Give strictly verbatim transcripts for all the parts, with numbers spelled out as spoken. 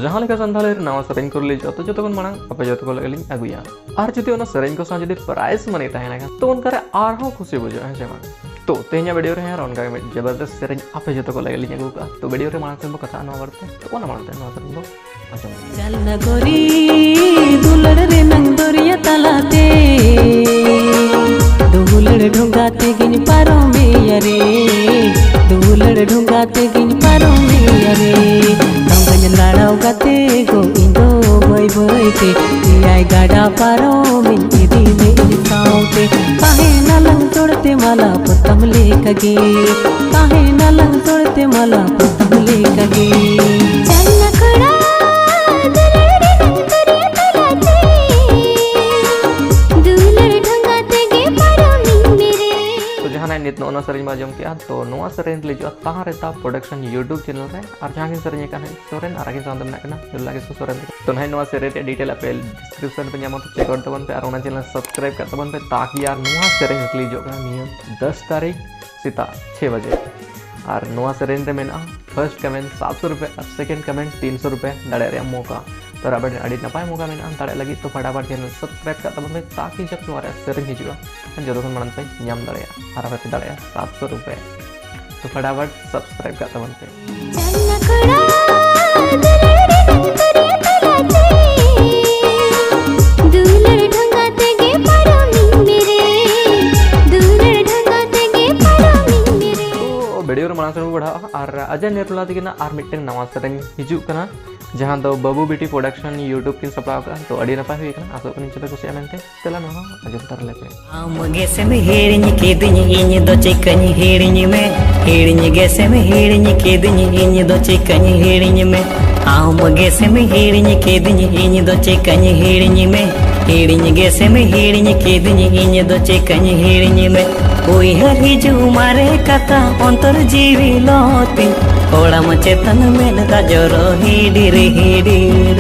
ᱡᱟᱦᱟᱸ ᱞᱮᱠᱟ ᱥᱟᱱᱛᱟᱲᱤ ᱨᱮ ᱱᱟᱣᱟ ᱥᱮᱨᱮᱧ ᱠᱚ ᱨᱤᱞᱤᱡᱚᱜᱼᱟ, ᱛᱚ ᱡᱚᱛᱚ ᱠᱷᱚᱱ ᱢᱟᱲᱟᱝ ᱟᱯᱮ ᱡᱚᱛᱚ ᱠᱚ ᱞᱟᱹᱜᱤᱫ ᱞᱤᱧ ᱟᱹᱜᱩᱭᱟ᱾ ᱟᱨ ᱡᱩᱫᱤ ᱚᱱᱟ ᱥᱮᱨᱮᱧ ᱠᱚ ᱥᱟᱶ ᱡᱩᱫᱤ ᱯᱨᱟᱭᱤᱡᱽ ᱢᱟᱱᱤ ᱛᱟᱦᱮᱱᱟ ᱠᱷᱟᱱ, ᱛᱚ ᱚᱱᱠᱟᱨᱮ ᱟᱨᱦᱚᱸ ᱠᱷᱩᱥᱤ ᱵᱩᱡᱷᱟᱹᱜᱼᱟ, ᱦᱮᱸ ᱥᱮ ᱵᱟᱝ? ᱛᱚ ᱛᱮᱦᱮᱧᱟᱜ ᱵᱷᱤᱰᱤᱭᱳ ᱨᱮ ᱟᱨ ᱚᱱᱠᱟ ᱜᱮ ᱢᱤᱫ ᱡᱚᱵᱚᱨᱫᱚᱥ ᱥᱮᱨᱮᱧ ᱟᱯᱮ ᱡᱚᱛᱚ ᱠᱚ ᱞᱟᱹᱜᱤᱫ ᱞᱤᱧ ᱟᱹᱜᱩ ᱠᱟᱜᱼᱟ᱾ ᱛᱚ ᱵᱷᱤᱰᱤᱭᱳ ᱨᱮ ᱢᱟᱲᱟᱝ ᱥᱮᱫ ᱵᱚ ᱠᱟᱛᱷᱟᱜᱼᱟ ᱱᱚᱣᱟ ᱵᱟᱨᱮᱛᱮ᱾ ᱛᱚ ᱚᱱᱟ ᱢᱟᱲᱟᱝ ᱛᱮ ᱱᱚᱣᱟ ᱥᱮᱨᱮᱧ ᱵᱚ ᱟᱸᱡᱚᱢ ᱞᱮᱜᱮ᱾ ᱪᱟᱞᱱᱟ ᱜᱳᱨᱤ ᱫᱩᱞᱟᱹᱲ ᱨᱮᱱᱟᱝ ᱫᱚᱨᱭᱟ ᱛᱟᱞᱟᱛᱮ, ᱫᱩᱞᱟᱹᱲ ᱰᱷᱚᱸᱜᱟ ᱛᱮᱜᱤᱧ ᱯᱟᱨᱚᱢᱮᱭᱟ ᱨᱮ, ᱫᱩᱞᱟᱹᱲ ᱰᱷᱚᱸᱜᱟ ᱛᱮᱜᱤᱧ ᱯᱟᱨᱚᱢᱮᱭᱟ ᱨᱮ᱾ ᱰᱷᱚᱸᱜᱟᱧ ᱞᱟᱲᱟᱣ ᱠᱟᱛᱮ ᱜᱚ ᱤᱧ ᱫᱚ ᱵᱟᱹᱭ ᱵᱟᱹᱭ ᱛᱮ ᱮᱭᱟᱭ ᱜᱟᱰᱟ ᱯᱟᱨᱚᱢᱤᱧ ᱤᱫᱤ ᱢᱮ ᱤᱧ ᱥᱟᱶᱛᱮ᱾ ᱛᱟᱦᱮᱱᱟᱞᱟᱝ ᱡᱚᱲᱛᱮ ᱢᱟᱞᱟ ᱯᱚᱛᱟᱢ ᱞᱮᱠᱟᱜᱮ, ᱛᱟᱦᱮᱱᱟᱞᱟᱝ ᱡᱚᱲᱛᱮ ᱢᱟᱞᱟ ᱯᱚᱛᱟᱢ ᱞᱮᱠᱟᱜᱮ᱾ ᱪᱟᱞᱱᱟ ᱠᱚᱲᱟ, ᱫᱩᱞᱟᱹᱲ ᱨᱮᱱᱟᱝ ᱫᱚᱨᱭᱟ ᱛᱟᱞᱟᱛᱮ, ᱫᱩᱞᱟᱹᱲ ᱰᱷᱚᱸᱜᱟ ᱛᱮᱜᱮ ᱯᱟᱨᱚᱢᱤᱧ ᱢᱮ ᱨᱮ᱾ ᱛᱚ ᱡᱟᱦᱟᱸ ᱱᱟᱜ ᱱᱤᱛ ᱱᱚᱜᱼᱚ ᱱᱚᱣᱟ ᱥᱮᱨᱮᱧ ᱵᱚᱱ ᱟᱸᱡᱚᱢ ᱠᱮᱜᱼᱟ, ᱛᱚ ᱱᱚᱣᱟ ᱥᱮᱨᱮᱧ ᱨᱤᱞᱤᱡᱚᱜᱼᱟ ᱛᱟᱦᱟᱨᱮᱛᱟ ᱯᱨᱚᱰᱟᱠᱥᱚᱱ YouTube ᱪᱮᱱᱮᱞ ᱨᱮ᱾ ᱟᱨ ᱡᱟᱦᱟᱸ ᱜᱮ ᱥᱮᱨᱮᱧ ᱟᱠᱟᱫ ᱦᱟᱸᱜ ᱥᱚᱨᱮᱱ, ᱟᱨ ᱟᱹᱠᱤᱱ ᱥᱟᱶᱛᱮ ᱢᱮᱱᱟᱜ ᱠᱤᱱᱟ ᱧᱩᱞᱞᱟ ᱠᱤᱥᱠᱩ ᱥᱚᱨᱮᱱ ᱛᱟᱹᱠᱤᱱ᱾ ᱛᱚ ᱱᱟᱦᱟᱜ ᱱᱚᱣᱟ ᱥᱮᱨᱮᱧ ᱨᱮᱭᱟᱜ ᱰᱤᱴᱮᱞ ᱟᱯᱮ ᱰᱤᱥᱠᱨᱤᱯᱥᱚᱱ ᱨᱮᱯᱮ ᱧᱟᱢᱟ, ᱛᱚ ᱪᱮᱠ ᱟᱣᱩᱴ ᱛᱟᱵᱚᱱ ᱯᱮ ᱟᱨ ᱚᱱᱟ ᱪᱮᱱᱮᱞ ᱥᱟᱵᱥᱠᱨᱟᱭᱤᱵ ᱠᱟᱜ ᱛᱟᱵᱚᱱ ᱯᱮ, ᱛᱟᱠᱤ ᱟᱨ ᱱᱚᱣᱟ ᱥᱮᱨᱮᱧ ᱨᱤᱞᱤᱡᱚᱜ ᱠᱟᱱᱟ ᱱᱤᱭᱟᱹ ᱫᱚᱥ ᱛᱟᱹᱨᱤᱠᱷ ᱥᱮᱛᱟᱜ ᱪᱷᱚᱭ ᱵᱟᱡᱮ᱾ ᱟᱨ ᱱᱚᱣᱟ ᱥᱮᱨᱮᱧ ᱨᱮ ᱢᱮᱱᱟᱜᱼᱟ ᱯᱷᱟᱨᱥᱴ ᱠᱚᱢᱮᱱᱴ ᱥᱟᱛᱥᱚ ᱨᱩᱯᱤᱭᱟ ᱟᱨ ᱥᱮᱠᱮᱱᱰ ᱠᱚᱢᱮᱱᱴ ᱛᱤᱱᱥᱚ ᱨᱩᱯᱤᱭᱟ ᱫᱟᱲᱮᱭᱟᱜ ᱨᱮᱭᱟᱜ ᱢᱚᱠᱟ᱾ ᱛᱚ ᱟᱵᱮᱱ ᱟᱹᱰᱤ ᱱᱟᱯᱟᱭ ᱢᱚᱠᱟ ᱢᱮᱱᱟᱜᱼᱟ ᱫᱟᱲᱮᱭᱟᱜ ᱞᱟᱹᱜᱤᱫ᱾ ᱛᱚ ᱯᱷᱟᱴᱟᱯᱷᱟᱴ ᱪᱮᱱᱮᱞ ᱥᱟᱵᱥᱠᱨᱟᱭᱤᱵ ᱠᱟᱜ ᱛᱟᱵᱚᱱ ᱯᱮ, ᱛᱟᱠᱤ ᱡᱚᱠᱷᱚᱱ ᱱᱚᱣᱟ ᱨᱮᱭᱟᱜ ᱥᱮᱨᱮᱧ ᱦᱤᱡᱩᱜᱼᱟ, ᱡᱚᱛᱚ ᱠᱷᱚᱱ ᱢᱟᱲᱟᱝ ᱯᱮ ᱧᱟᱢ ᱫᱟᱲᱮᱭᱟᱜᱼᱟ ᱟᱨ ᱟᱯᱮ ᱯᱮ ᱫᱟᱲᱮᱭᱟᱜᱼᱟ ᱥᱟᱛᱥᱚ ᱨᱩᱯᱤᱭᱟ᱾ ᱛᱚ ᱯᱷᱟᱴᱟᱯᱷᱟᱴ ᱥᱟᱵᱥᱠᱨᱟᱭᱤᱵ ᱠᱟᱜ ᱛᱟᱵᱚᱱ ᱯᱮ᱾ ᱪᱟᱞᱱᱟ ᱠᱚᱲᱟ, ᱫᱩᱞᱟᱹᱲ ᱨᱮᱱᱟᱝ ᱫᱚᱨᱭᱟ ᱛᱟᱞᱟᱛᱮ, ᱫᱩᱞᱟᱹᱲ ᱰᱷᱚᱸᱜᱟ ᱛᱮᱜᱮ ᱯᱟᱨᱚᱢᱤᱧ ᱢᱮ ᱨᱮ, ᱫᱩᱞᱟᱹᱲ ᱰᱷᱚᱸᱜᱟ ᱛᱮᱜᱮ ᱯᱟᱨᱚᱢᱤᱧ ᱢᱮ ᱨᱮ᱾ ᱛᱚ ᱵᱷᱤᱰᱤᱭᱳ ᱨᱮ ᱢᱟᱲᱟᱝ ᱥᱮᱫ ᱵᱚᱱ ᱵᱟᱲᱦᱟᱜᱼᱟ ᱟᱨ ᱟᱡᱟᱭ ᱱᱮᱨᱩᱞᱟ ᱛᱟᱹᱠᱤᱱᱟᱜ ᱟᱨ ᱢᱤᱫᱴᱮᱱ ᱱᱟᱣᱟ ᱥᱮᱨᱮᱧ ᱦᱤᱡᱩᱜ ᱠᱟᱱᱟ, ᱡᱟᱦᱟᱸ ᱫᱚ ᱵᱟᱹᱵᱩ ᱵᱤᱴᱤ ᱯᱨᱚᱰᱟᱠᱥᱚᱱ YouTube ᱠᱤᱱ ᱥᱟᱯᱲᱟᱣ ᱠᱟᱜᱼᱟ᱾ ᱛᱚ ᱟᱹᱰᱤ ᱱᱟᱯᱟᱭ ᱦᱩᱭ ᱠᱟᱱᱟ, ᱟᱥᱚᱜ ᱠᱟᱹᱱᱟᱹᱧ ᱪᱮ ᱯᱮ ᱠᱩᱥᱤᱭᱟᱜᱼᱟ ᱢᱮᱱᱛᱮ᱾ ᱫᱮᱞᱟ ᱱᱚᱣᱟ ᱦᱚᱸ ᱟᱸᱡᱚᱢ ᱛᱟᱨᱟ ᱞᱮᱯᱮ᱾ ᱟᱢ ᱜᱮᱥᱮᱢ ᱦᱤᱲᱤᱧ ᱠᱤᱫᱤᱧ, ᱤᱧ ᱫᱚ ᱪᱤᱠᱟᱹᱧ ᱦᱤᱲᱤᱧ ᱢᱮ? ᱦᱤᱲᱤᱧ ᱜᱮᱥᱮᱢ ᱦᱤᱲᱤᱧ ᱠᱤᱫᱤᱧ, ᱤᱧ ᱫᱚ ᱪᱤᱠᱟᱹᱧ ᱦᱤᱲᱤᱧ ᱢᱮ? ᱟᱢ ᱜᱮᱥᱮᱢ ᱦᱤᱲᱤᱧ ᱠᱤᱫᱤᱧ, ᱤᱧ ᱫᱚ ᱪᱤᱠᱟᱹᱧ ᱦᱤᱲᱤᱧ ᱢᱮ? ᱦᱤᱲᱤᱧ ᱜᱮᱥᱮᱢ ᱦᱤᱲᱤᱧ ᱠᱤᱫᱤᱧ, ᱤᱧ ᱫᱚ ᱪᱤᱠᱟᱹᱧ ᱦᱤᱲᱤᱧ ᱢᱮ? ᱩᱭᱦᱟᱹᱨ ᱦᱤᱡᱩᱜ ᱢᱟᱨᱮ ᱠᱟᱛᱷᱟ, ᱚᱱᱛᱚᱨ ᱡᱤᱣᱤ ᱞᱚ ᱛᱤᱧ, ᱠᱚᱲᱟᱢ ᱪᱮᱛᱟᱱ ᱢᱮᱫ ᱫᱟᱜ ᱡᱚᱨᱚ ᱦᱤᱰᱤᱨ ᱦᱤᱰᱤᱨ᱾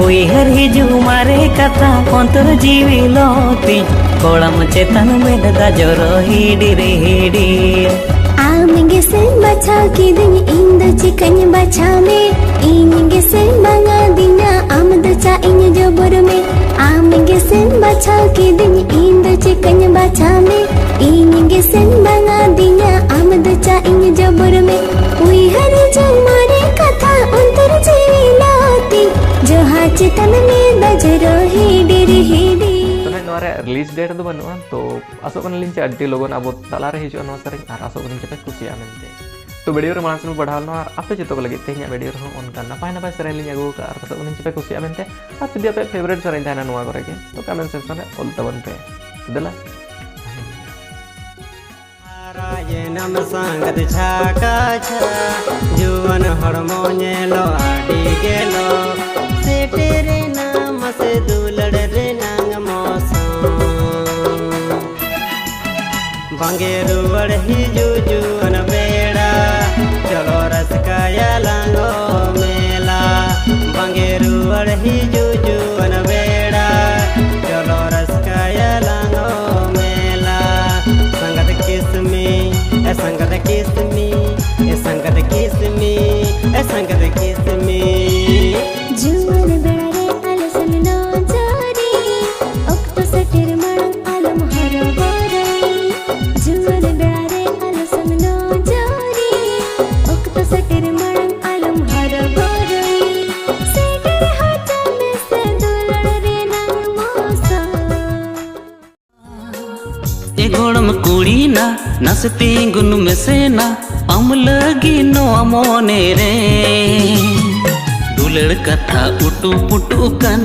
ᱩᱭᱦᱟᱹᱨ ᱦᱤᱡᱩᱜ ᱢᱟᱨᱮ ᱠᱟᱛᱷᱟ, ᱚᱱᱛᱚᱨ ᱡᱤᱣᱤ ᱞᱚ ᱛᱤᱧ, ᱠᱚᱲᱟᱢ ᱪᱮᱛᱟᱱ ᱢᱮᱫ ᱫᱟᱜ ᱡᱚᱨᱚ ᱦᱤᱰᱤᱨ ᱦᱤᱰᱤᱨ᱾ ᱟᱢ ᱟᱢ ᱜᱮᱥᱮᱢ ᱵᱟᱪᱷᱟᱣ ᱠᱤᱫᱤᱧ, ᱤᱧ ᱫᱚ ᱪᱤᱠᱟᱹᱧ ᱵᱟᱪᱷᱟᱣ ᱢᱮ? ᱤᱧ ᱜᱮᱥᱮᱢ ᱵᱟᱝᱟᱫᱤᱧᱟ, ᱟᱢ ᱫᱚ ᱪᱟ ᱤᱧ ᱡᱚᱵᱚᱨ ᱢᱮ᱾ ᱟᱢ ᱜᱮᱥᱮᱢ ᱵᱟᱪᱷᱟᱣ ᱠᱤᱫᱤᱧ, ᱤᱧ ᱫᱚ ᱪᱤᱠᱟᱹᱧ ᱵᱟᱪᱷᱟᱣ ᱢᱮ? ᱤᱧ ᱜᱮᱥᱮᱢ ᱵᱟᱝᱟᱫᱤᱧᱟ, ᱟᱢ ᱫᱚ ᱪᱟ ᱤᱧ ᱡᱚᱵᱚᱨ ᱢᱮ᱾ ᱩᱭᱦᱟᱹᱨ ᱡᱚᱝ ᱢᱟᱨᱮ ᱠᱟᱛᱷᱟ, ᱚᱱᱛᱚᱨ ᱡᱤᱣᱤ ᱞᱚ ᱛᱤᱧ, ᱡᱚᱦᱟ ᱪᱮᱛᱟᱱ ᱢᱮ ᱵᱟᱡᱽᱨᱚ ᱦᱤᱰᱤᱨ ᱦᱤᱰᱤᱨ᱾ ᱛᱚ ᱱᱚᱣᱟ ᱨᱮᱭᱟᱜ ᱨᱤᱞᱤᱡᱽ ᱰᱮᱴ ᱫᱚ ᱵᱟᱹᱱᱩᱜᱼᱟ, ᱛᱚ ᱟᱥᱚᱜ ᱠᱟᱱᱟᱞᱤᱧ ᱡᱮ ᱟᱹᱰᱤ ᱞᱚᱜᱚᱱ ᱟᱵᱚ ᱛᱟᱞᱟᱨᱮ ᱦᱤᱡᱩᱜᱼᱟ ᱱᱚᱣᱟ ᱥᱮᱨᱮᱧ, ᱟᱨ ᱟᱥᱚᱜ ᱠᱟᱹᱱᱟᱹᱧ ᱡᱮᱯᱮ ᱠᱩᱥᱤᱭᱟᱜᱼᱟ ᱢᱮᱱᱛᱮ᱾ ᱛᱚ ᱵᱷᱤᱰᱤᱭᱳ ᱨᱮ ᱢᱟᱲᱟᱝ ᱥᱮᱫ ᱵᱚᱱ ᱵᱟᱲᱦᱟᱣ ᱞᱮᱱᱟ, ᱟᱨ ᱟᱯᱮ ᱡᱚᱛᱚ ᱠᱚ ᱞᱟᱹᱜᱤᱫ ᱛᱮᱦᱮᱧᱟᱜ ᱵᱷᱤᱰᱤᱭᱳ ᱨᱮᱦᱚᱸ ᱚᱱᱠᱟ ᱱᱟᱯᱟᱭ ᱱᱟᱯᱟᱭ ᱥᱮᱨᱮᱧ ᱞᱤᱧ ᱟᱹᱜᱩ ᱟᱠᱟᱫᱼᱟ, ᱟᱨ ᱟᱥᱚᱜ ᱠᱟᱹᱱᱟᱹᱧ ᱡᱮᱯᱮ ᱠᱩᱥᱤᱭᱟᱜᱼᱟ ᱢᱮᱱᱛᱮ᱾ ᱟᱨ ᱡᱩᱫᱤ ᱟᱯᱮᱭᱟᱜ ᱯᱷᱮᱵᱟᱨᱮᱴ ᱥᱮᱨᱮᱧ ᱛᱟᱦᱮᱱᱟ ᱱᱚᱣᱟ ᱠᱚᱨᱮ ᱜᱮ, ᱛᱚ ᱠᱚᱢᱮᱱᱴ ᱥᱮᱠᱥᱚᱱ ᱨᱮ ᱚᱞ ᱛᱟᱵᱚᱱ ᱯᱮ᱾ ᱛᱚ ᱫᱮᱞᱟ᱾ ᱦᱟᱨᱟᱭᱮᱱᱟᱢ ᱥᱟᱸᱜᱟᱛ ᱪᱷᱟᱠᱟ ᱪᱷᱟ, ᱡᱩᱣᱟᱹᱱ ᱦᱚᱲᱢᱚ ᱧᱮᱞᱚᱜ ᱟᱹᱰᱤ ᱜᱮᱞᱚ, ᱥᱮᱴᱮᱨᱮᱱᱟ ᱢᱟᱥᱮ ᱫᱩᱞᱟᱹᱲ ᱨᱮᱱᱟᱝ ᱢᱚᱥᱚᱢ᱾ ᱵᱟᱝᱜᱮ ᱨᱩᱣᱟᱹᱲ ᱦᱤᱡᱩᱜ ᱡᱩᱣᱟᱹᱱ ᱵᱮᱲᱟ, ᱪᱚᱞᱚ ᱨᱟᱹᱥᱠᱟᱹᱭᱟ ᱞᱟᱝᱜᱚ ᱢᱮᱞᱟ᱾ ᱵᱟᱝᱜᱮ ᱨᱩᱣᱟᱹᱲ ᱦᱤᱡᱩᱜ ᱡᱩᱣᱟᱹᱱ ᱵᱮᱲᱟ, ᱪᱚᱞᱚ ᱨᱟᱹᱥᱠᱟᱹᱭᱟ ᱞᱟᱝᱜᱚ ᱢᱮᱞᱟ᱾ ᱥᱟᱸᱜᱟᱛ ᱠᱤᱥᱢᱤ, ᱮ ᱥᱟᱸᱜᱟᱛ ᱠᱤᱥᱢᱤ, ᱮ ᱥᱟᱸᱜᱟᱛ ᱠᱤᱥᱢᱤ, ᱮ ᱥᱟᱸᱜᱟᱛ ᱠᱤᱥᱢᱤ᱾ ᱡᱩᱣᱟᱹᱱ ᱵᱮᱲᱟ ᱨᱮ ᱟᱞᱚ ᱥᱮᱱ ᱱᱚᱡᱚᱨᱤ, ᱚᱠᱛᱚ ᱥᱮᱴᱮᱨ ᱢᱟᱲᱟᱝ ᱟᱞᱚᱢ ᱦᱚᱨᱚᱵᱚᱨᱚᱭ᱾ ᱡᱩᱣᱟᱹᱱ ᱵᱮᱲᱟ ᱨᱮ ᱟᱞᱚ ᱥᱮᱱ ᱱᱚᱡᱚᱨᱤ, ᱚᱠᱛᱚ ᱥᱮᱴᱮᱨ ᱢᱟᱲᱟᱝ ᱟᱞᱚᱢ ᱦᱚᱨᱚᱵᱚᱨᱚᱭ᱾ ᱥᱮᱴᱮᱨ ᱦᱚᱪᱚ ᱢᱮᱥᱮ ᱫᱩᱞᱟᱹᱲ ᱨᱮᱱᱟᱝ ᱢᱚᱥᱚᱱ᱾ ᱮ ᱜᱚᱲᱚᱢ ᱠᱩᱲᱤ ᱱᱟ, ᱱᱟᱥᱮ ᱛᱤᱸᱜᱩᱱ ᱢᱮᱥᱮ ᱱᱟ, ᱟᱢ ᱞᱟᱹᱜᱤᱫ ᱱᱚᱣᱟ ᱢᱚᱱᱮ ᱨᱮ᱾ ᱫᱩᱞᱟᱹᱲ ᱠᱟᱛᱷᱟ ᱩᱴᱩ ᱯᱩᱴᱩ ᱠᱟᱱ,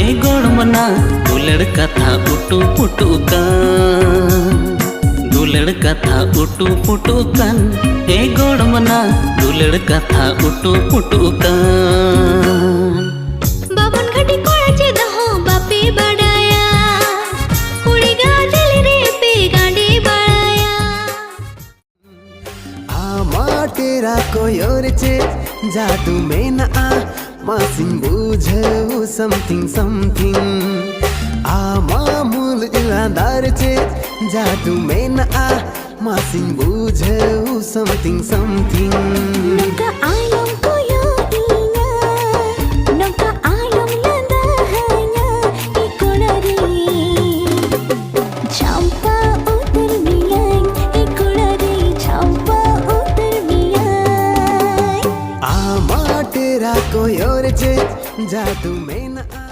ᱮ ᱜᱚᱲᱚᱢ ᱱᱟ, ᱫᱩᱞᱟᱹᱲ ᱠᱟᱛᱷᱟ ᱩᱴᱩ ᱯᱩᱴᱩ ᱠᱟᱱ᱾ ᱫᱩᱞᱟᱹᱲ ᱠᱟᱛᱷᱟ ᱩᱴᱩ ᱯᱩᱴᱩ ᱠᱟᱱ, ᱮ ᱜᱚᱲᱚᱢ ᱱᱟ, ᱫᱩᱞᱟᱹᱲ ᱠᱟᱛᱷᱟ ᱩᱴᱩ ᱯᱩᱴᱩ ᱠᱟᱱ᱾ ᱵᱟᱵᱚᱱ ᱜᱷᱟᱹᱴᱤ ᱠᱚᱲᱟ ᱪᱮᱫ ᱦᱚᱸ ᱵᱟᱯᱮ ᱵᱟᱰᱟᱭᱟ, ᱠᱩᱲᱤ ᱜᱟᱫᱮᱞ ᱨᱮ ᱯᱮ ᱜᱟᱸᱰᱮ ᱵᱟᱲᱟᱭᱟ᱾ ᱟᱢᱟᱜ ᱴᱮᱨᱟ ᱠᱚᱭᱚᱨ ᱪᱮᱫ ᱡᱟᱫᱩ ᱢᱮᱱᱟᱜᱼᱟ, ᱢᱟᱥᱤᱧ ᱵᱩᱡᱷᱟᱹᱣ something something᱾ ᱟᱢᱟᱜ ᱢᱩᱞᱩᱡ ᱞᱟᱸᱫᱟᱨ ᱪᱮᱫ ᱡᱟᱫᱩ ᱢᱮᱱᱟᱜᱼᱟ, ᱢᱟᱥᱤᱧ ᱵᱩᱡᱷᱟᱹᱣ something something᱾ ᱱᱚᱝᱠᱟ ᱟᱞᱚᱢ ᱠᱚᱭᱚᱜ ᱤᱧᱟ, ᱱᱚᱝᱠᱟ ᱟᱞᱚᱢ ᱞᱟᱸᱫᱟ ᱟᱹᱧᱟ, ᱮ ᱠᱚᱲᱟ ᱨᱮ᱾ ᱪᱷᱟᱢᱯᱟ ᱩᱛᱟᱹᱨ ᱢᱮᱭᱟᱹᱧ, ᱮ ᱠᱚᱲᱟ ᱨᱮ, ᱪᱷᱟᱢᱯᱟ ᱩᱛᱟᱹᱨ ᱢᱮᱭᱟᱹᱧ᱾ ᱟᱢᱟᱜ ᱴᱮᱨᱟ ᱠᱚᱭᱚᱜ ᱨᱮ ᱪᱮᱫ ᱡᱟᱫᱩ ᱢᱮᱱᱟᱜᱼᱟ?